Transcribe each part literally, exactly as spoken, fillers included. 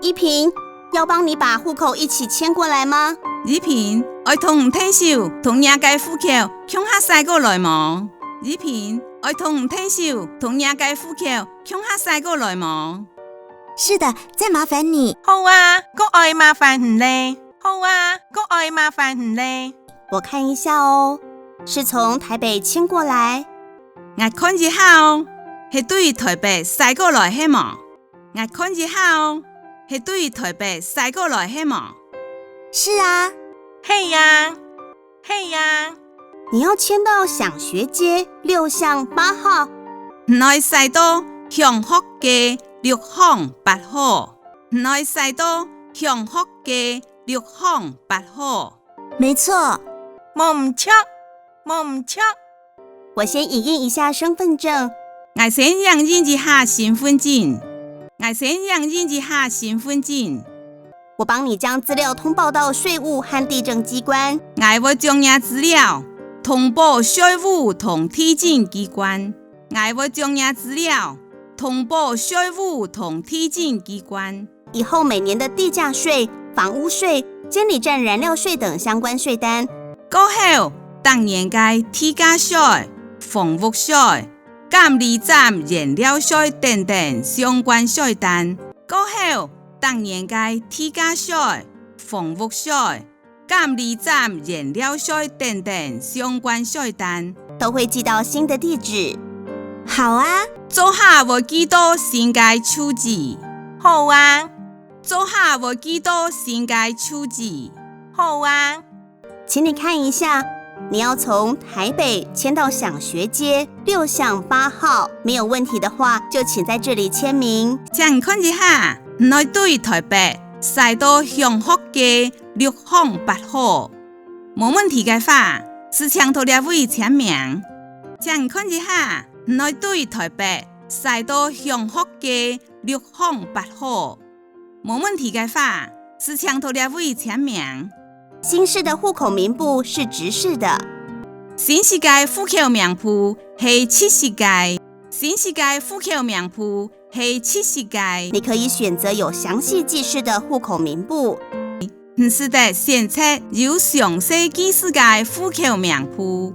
依萍，要帮你把户口一起迁过来吗？依萍，愛同你𢯭手，同若个户口共下徙過來無？依萍，愛同你𢯭手，同若个户口共下徙過來無？是的，再麻烦你。好啊，過愛麻煩你咧。好啊，過愛麻煩你咧。我看一下哦，是从台北迁过来。𠊎看一下哦，係對台北徙過來係無？𠊎看一下哦，係對台北徙過來係無？是啊。係啊，係啊。你要迁到享学街六巷八号。你愛徙到享学街六巷八號。你愛徙到享学街六巷八號。没错。無毋著，無毋著。我先影印一下身份证。𠊎先影印一下身份證。𠊎先影印一下身份證。我帮你将资料通报到税务和地政机关。𠊎會將若資料通報稅務同地政機關。𠊎會將若資料通報稅務同地政機關。以后每年的地价税、房屋税、监理站燃料税等相关税单。過後，逐年个地價稅、房屋稅、監理站燃料稅等等相關稅單。過後，逐年个地價稅、房屋稅、監理站燃料稅等等相關稅單。都会寄到新的地址。好啊。做下會寄到新个住址。好啊。做下會寄到新个住址。好啊。请你看一下，你要从台北迁到享学街六巷八号，没有问题的话，就请在这里签名。請看一下，你愛對台北徙到享學街六巷八號。無問題个話，就請到這位簽名。請看一下，你愛對台北徙到享學街六巷八號。無問題个話，就請到這位簽名。新式的户口名簿是直式的。新式个户口名簿係直式个。新式个户口名簿係直式个。你可以选择有详细记事的户口名簿。你使得選擇有詳細記事个户口名簿。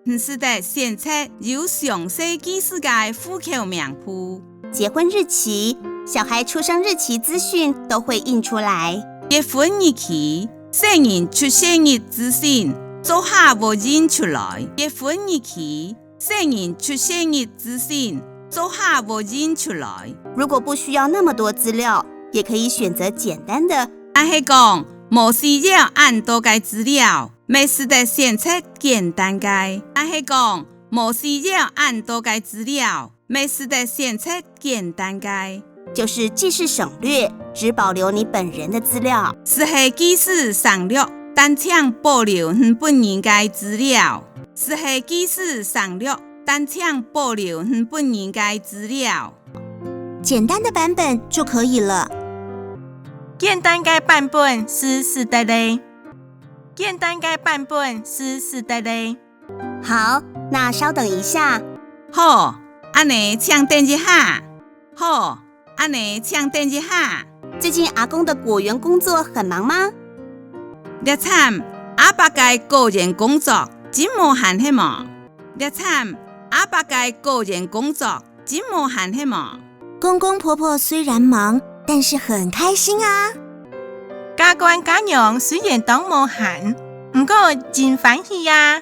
你使得選擇有詳細記事个户口名簿。结婚日期、小孩出生日期资讯都会印出来。结婚日期、細人出世日资讯做下會印出來。结婚日期、細人出世日资讯做下會印出來。如果不需要那么多资料，也可以选择简单的。若係講無需要恁多个資料，乜使得選擇簡單个。若係講無需要恁多个資料，乜使得選擇簡單个。就是记事省略，只保留你本人的资料。就係記事省略，單淨保留你本人个資料。就係記事省略，單淨保留你本人个資料。简单的版本就可以了。简单个版本就使得咧。简单个版本就使得咧。好，那稍等一下。好，恁呢請等一下。好，恁呢請等一下。最近阿公的果园工作很忙嗎？這站阿伯个果園工作真無閒係無？這站阿伯个果園工作真無閒係無？公公婆婆虽然忙，但是很开心啊。家官家娘虽然當無閒，毋過真歡喜啊。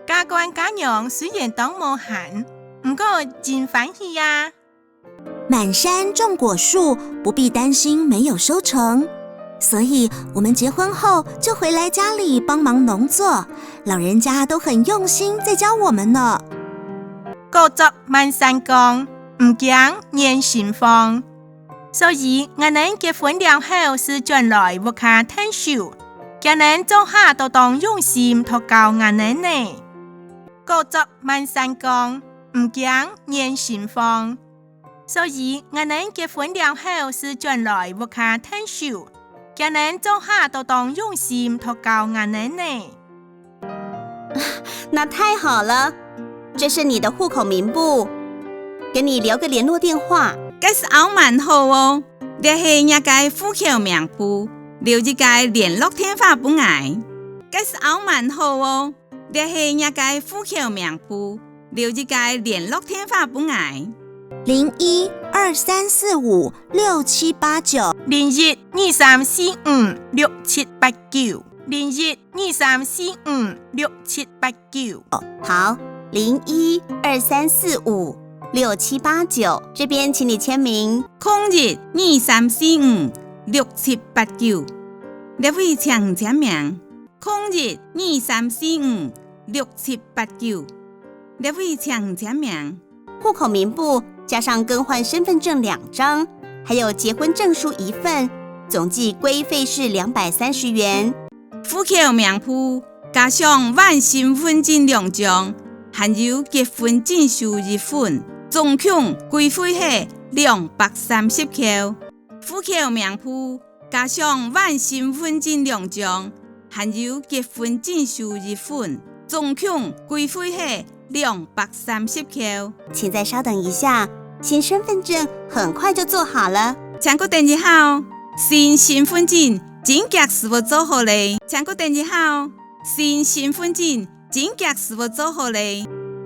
家官家娘虽然當無閒，毋過真歡喜啊。满山种果树，不必担心没有收成。所以我们结婚后就回来家里帮忙农作，老人家都很用心在教我们呢。果作滿山扛，毋驚眼神荒。所以𠊎等結婚了後就轉來屋下𢯭手，佢等做下都當用心讀教𠊎等呢。果作滿山扛，毋驚眼神荒。所以𠊎等結婚了後就轉來屋下𢯭手，佢等做下都當用心讀教𠊎等呢。那太好了，这是你的户口名簿，给你留个联络电话。該就恁好哦，這係若个戶口名簿，留一个聯絡電話分𠊎。該係恁好哦，這係若个戶口名簿，留一个聯絡電話分𠊎。零一二三四五六七八九。零一二三四五六七八九。零一二三四五六七八九。好，零一二三四五六七八九，這邊請你簽名。空一二三四五六七八九，這位請簽名。空一二三四五六七八九，這位請簽名。户口名簿加上更换身份证两张，还有结婚证书一份，总计规费是两百三十元。户口名簿加上换身份证两张，还有结婚证书一份，总共规费係两百三十箍。户口名簿加上换身份证两张，还有结婚证书一份，总共规费係两百三十箍。请再稍等一下，新身份证很快就做好了。請閣等一下哦，新身份證真遽就做好了。請閣等一下哦，新身份證真遽就做好了。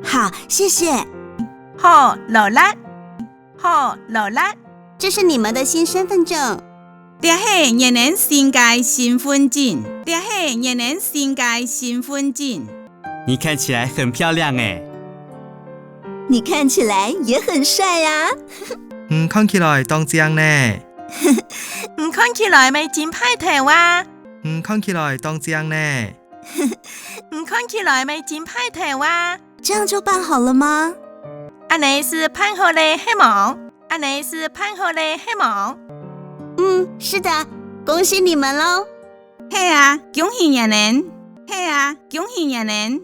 好，谢谢。好，勞力。好，勞力。这是你们的新身份证。 這係你等新个身份證。這係你等新个身份證。你看起来很漂亮哎。你看起来也很帅啊。你看起來當靚呢。你看起來乜真派頭啊。你看起來當靚呢。你看起來乜真派頭啊。这样就办好了吗？恁呢就辦好了係無？恁呢就辦好了係無？嗯，是的，恭喜你们喽。係啊，恭喜你等。係啊，恭喜你等。